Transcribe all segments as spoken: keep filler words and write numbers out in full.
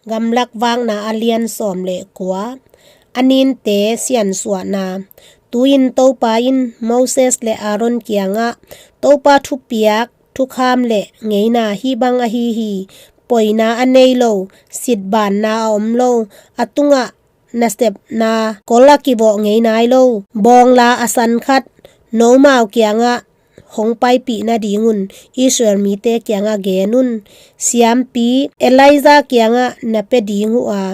Gamlak Vakna a lian sawm le kua. A ninte siansuahna. Tu-in Topa in Moses le Aaron kiangah, Topa thupiak, thukham le ngeina hih bang ahi hi. Poina a nei lo, sitbanna a om lo, a tungah nasepna kol a kivawh ngei nai lo, bawngla a san khat nomau kiangah hong paipih nadingun Israel mite kiangah gen un. Siampi Elijah kiangah na pia ding uh a,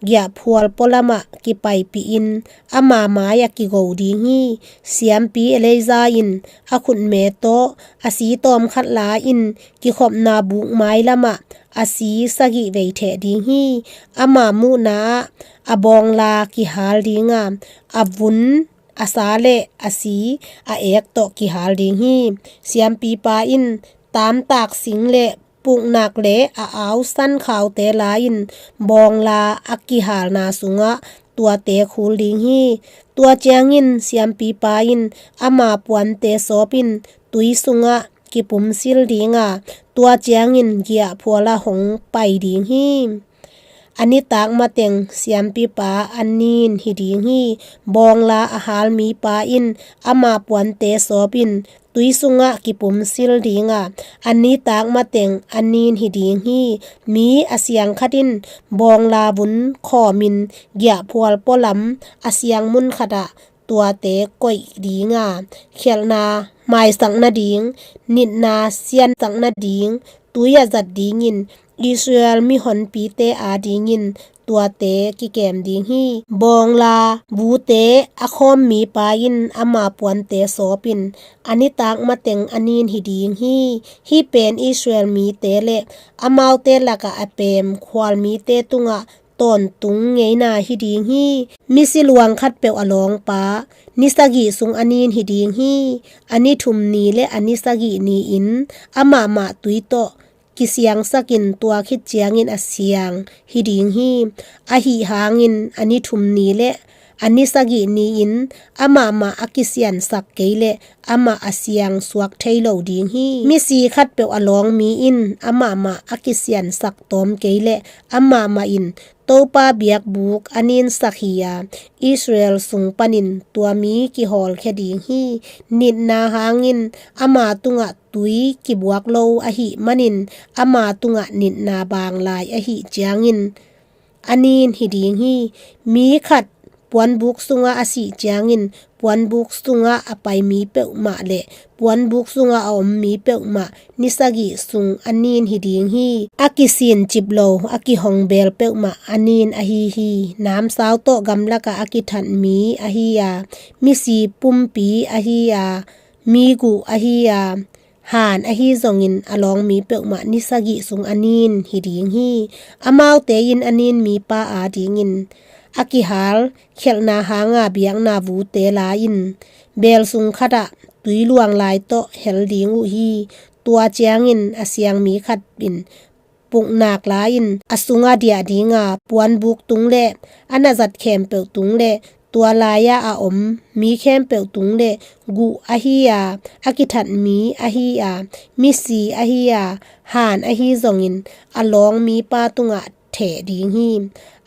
giahphual pualamah kipaipihin ama mai-ah kigo ding hi. Siampi Elijah in a khutme tawh a si tawmkhat la-in kikhopna buk mailamah a si sagih vei theh ding hi. Ama muhna-ah a bawngla kihal dinga, a vun, a sa le a si, a ek tawh kihal ding hi. Siampipa in taamtak sing le puknak le a au san khaute la-in bawngla a kihalna sungah tuate khul ding hi. Tua ciangin siampipa in ama puante sawpin tui sungah kipumsil dinga, tua ciangin giahphual ah hong pai ding hi. A nitak mateng siampipa a nin hi ding hi. Bawngla a hal mipa in ama puante sawpin tui sungah kipumsil dinga, a nitak mateng a nin hi ding hi. Mi a siang khat in bawngla vun khawmin giahphual pualam a siang mun khatah tuate koih dinga, khialhna maisak nading, nitna siansak nading, tui a zat dingin Israel mihonpite adingin tuate kikem ding hi. Bawngla vute a khawm mipa in ama puante sawpin a nitak mateng a nin hi ding hi. Hih pen Israel mite le amaute lakah a pem khual mite tungah tawntung ngeina hi ding hi. Misi luang khatpeuh a lawngpa ni sagih sung a nin hi ding hi. A ni thum ni le a ni sagih ni-in amahmah tui tawh kisiangsakin tua khit ciangin a siang hi ding hi. Ahi hangin a ni thum ni le a ni sagih ni-in amahmah a kisiansak kei le amah a siang suak thei lo ding hi. Misi khatpeuh a lawng mi in amahmah a kisiansak tawm kei le amahmah in Topa biakbuk a ninsak hi-a, Israel sung panin tua mi kihawlkhia ding hi. Nitna hangin ama tungah tui kibuak lo ahih manin ama tungah nitna bang lai ahih ciangin a nin hi ding hi. Mi khat puanbuk sungah a sih ciangin puanbuk sungah a pai mi peuhmah le puanbuk sungah a om mi peuhmah ni sagih sung a nin hi ding hi. A kisincip lo, a kihongbel peuhmah a nin ahi hi. Namsau tawh gamlakah a kithat mi ahi a, misi pumpi ahi a, mi guh ahi a, han ahi zongin a lawng mi peuhmah ni sagih sung a nin hi ding hi. Amaute in a nin mipa adingin a kihal khialhna hanga biakna vute la-in bel sung khatah tui luang lai tawh hel ding uh hi. Tua ciangin a siang mi khat in puknak la-in a sungah diah dinga, puanbuk tung le a na zat khempeuh tung le tua lai-ah a om mi khempeuh tung le guh ahi a, a kithat mi ahi a, misi ahi a, han ahi zongin a lawng mipa tungah theh ding hi.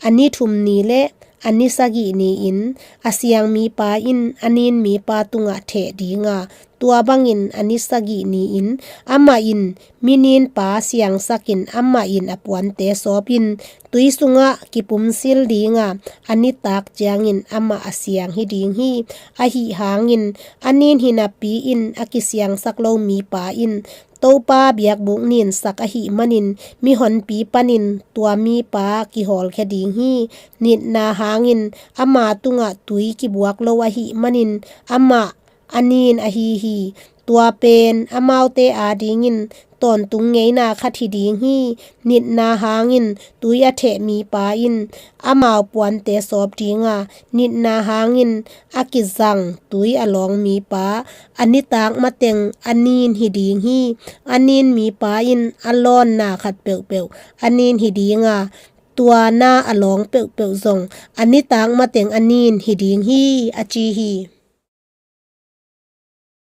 A ni thum ni le a ni sagih ni-in a siang mipa in a nin mipa tungah theh dinga, tua bangin a ni sagih ni-in amah in mi ninpa siangsakin amah in a puante sawpin tui sungah kipumsil dinga, a nitak ciangin amah a siang hi ding hi. Ahi hangin a nin hi napi-in a kisiangsak lo mipa in Topa biakbuk ninsak ahih manin mihonpi panin tua mipa kihawlkhia ding hi. Nitna hangin ama tungah tui kibuak lo ahih manin amah a nin ahi hi. Tua pen amaute adingin tawntung ngeina khat hi ding hi. Nitna hangin tui a theh mipa in amau puante sawp dinga, nitna hangin a kizang tui a lawng mipa a nitak mateng a nin hi ding hi. A nin mipa in a lawnna khat peuhpeuh a nin hi dinga, tua na a lawng peuhpeuh zong a nitak mateng a nin hi ding hi, a ci hi.